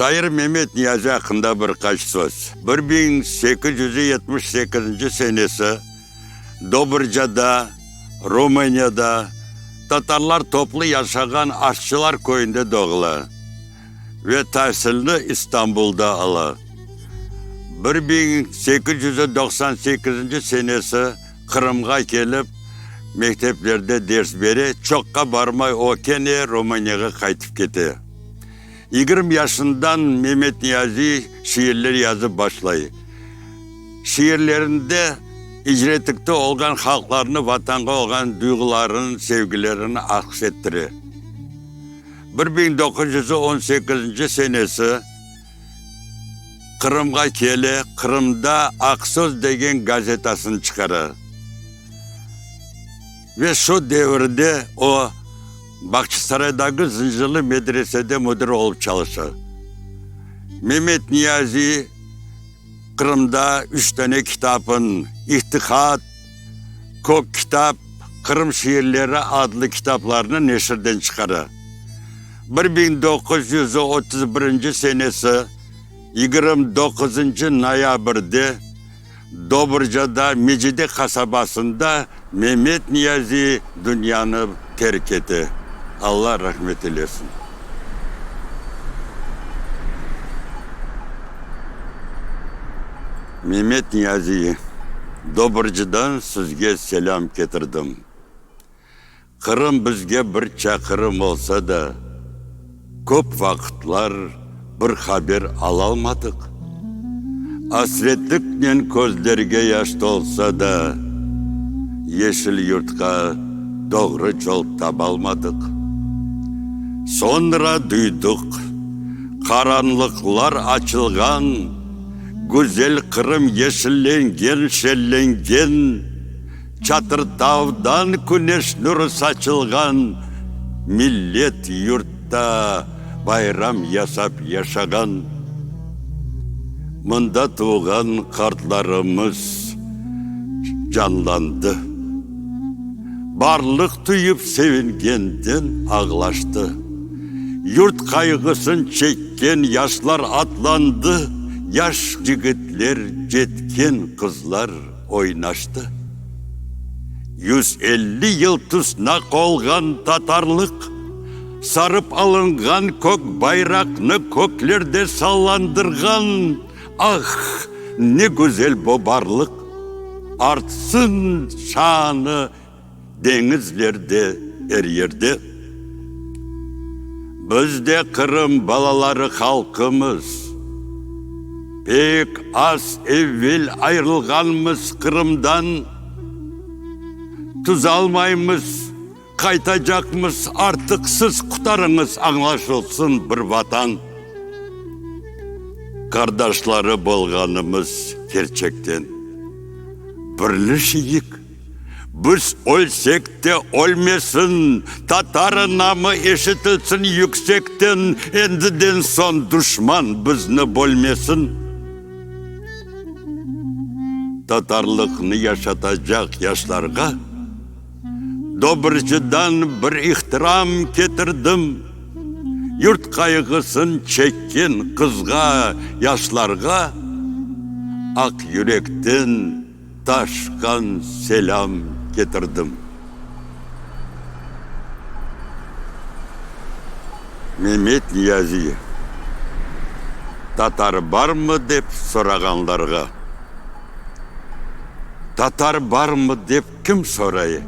Şair Memet Niyazi aqqında bir qaç söz. 1878 senesi Dobrcada, Rumaniyada, tatarlar toplu yaşağan Aşçılar köyünde doğula ve tasilni İstanbulda ala. 1898 senesi Qırımğa kelip, mekteplerde ders bere, çoqqa barmay o kene Romaniyağa qaytıp kete. 20 yaşından Memet Niyaziy şiirler yazıp başlay. Şiirlerinde icretlikte olğan halqlarnı Vatanğa olğan duyğularını, sevgilerini aks ettire. 1918 senesi Qırımğa kele, Qırımda Aqsöz degen gazetasını çıqara. Ve şu devirde o, Bağçasaraydaki Zıncırlı medresede müdir olıp çalışa. Memet Niyaziy Qırımda üç dane kitabın, İhtihat, Kök kitap, Qırım şiirleri adlı kitaplarnı neşirden çıqara. 1931 senesi 29 noyabrde Dobrcada, Mecide qasabasında Memet Niyaziy dünyanı terk ete. Alla rahmet eylesin. Memet Niyaziy, Dobrcıdan sizge selâm ketirdim. Qırım bizge bir çaqırım olsa da, köp vaqıtlar bir haber alalmadıq. Asretliknen közlerge yaş tolsa da, yeşil yurtqa doğru yol tabalmadıq. Soñra duydıq, qaranlıqlar açılğan, güzel Qırım yeşillengen, şellengen. Çatır-tavdan küneş nurı saçılğan, Millet yurtta bayram yasap yaşağan. Mında tuvğan qartlarımız canlandı, Barlıq tuyıp sevingenden ağlaştı. Yurt qayğısın çekken yaşlar atlandı, Yaş cigitler, cetken qızlar. Oynaştı. 150 yıl tusnaq olğan tatarlıq, Sarıp alınğan kök bayraqnı köklerde sallandırğan, Ah, ne güzel bo barlıq! Artsın şanı deñizlerde, er yerde. Biz de Qırım balaları halqımız. Pek az evvel ayırılğanmız Qırımdan. Tuzalmaymız, qaytacaqmız, artıq siz qutarıñız añlaşılsın bir Vatan. Qardaşları bolğanımız kerçekten. Birleşeyik. Biz ölsek de ölmesin, tatar namı eşitilsin yüksekten, endiden soñ duşman bizni bölmesin. Tatarlıqnı yaşatacaq yaşlarğa Dobrıcıdan bir ihtiram ketirdim, Yurt qayğısın çekken qızğa, yaşlarğa Aq yürekten Taşqan selâm ketirdim. Memet Niyaziy, Tatar barmı dep sorağanlarğa, Tatar barmı dep kim soray?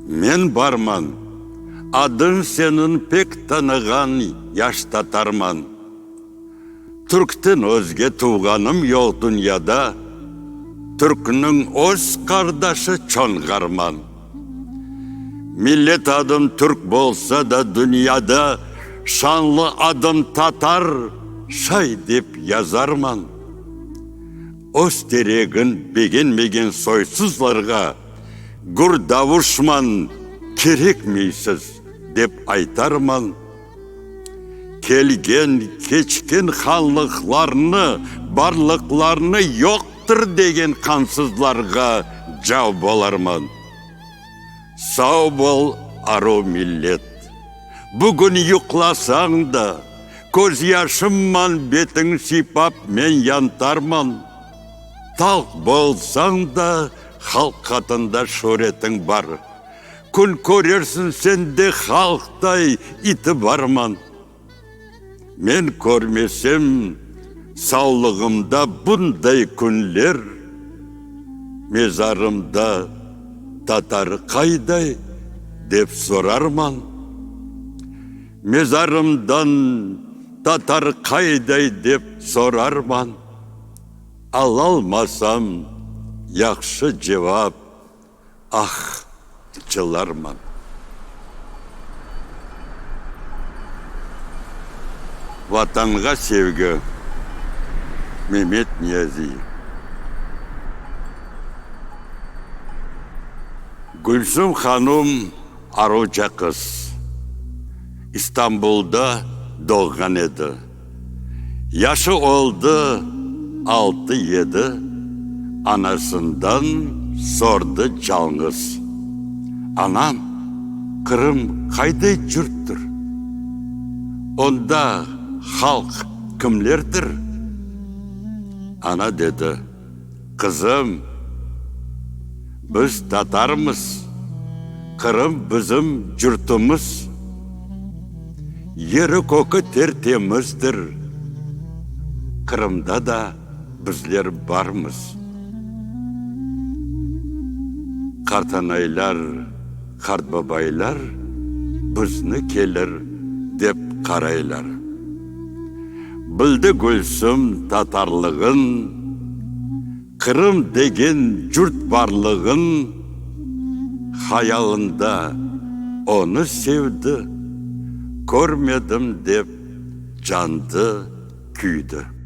Men barman, adıñ seniñ pek tanığan yaş tatarman. Türkten özge tuvğanım yoq dünyada, Türkniñ öz qardaşı Çoñğarman. Millet adım türk bolsa da dünyada, Şanlı adım tatar, şay dep yazarman. Öz teregin begenmegen soysuzlarğa, Gür davuşman, kerekmeysiz, dep aytarman. Kelgen, keçken hanlıqlarnı, barlıqlarnı yoqtır degen qansızlarğa cav bolarman. Sav bol, aru millet! Bugün yuqlasañ da, Közyaşımman betiñ sıypap men yantarman. Talq bolsañ da halq qatında şöretiñ bar. Kün körersiñ sen de halqday itibarman. Men körmesem savlığımda bunday künler, Mezarımda tatar qayday dep sorarman. Mezarımdan tatar qayday dep sorarman. Alalmasam yahşı cevap, Ah, cılarman. Vatanğa sevgi, Memet Niyaziy. Gülsüm hanum aruca qız. İstanbulda doğğan edi. Yaşı oldı altı-yedi, anasından sordı calñız, Anam, Qırım qayday curttır? Onda halq kimlerdir? Ana dedi, Qızım, biz tatarmız, Qırım bizim curtımız. Yeri-kökü ter-temizdir, Qırımda da bizler barmız. Qartanaylar, qartbabaylar bizni kelir dep qaraylar. Bildi Gülsüm tatarlığın, Qırım degen curt barlığın, Hayalında onı sevdi, Körmedim dep candı, küydi.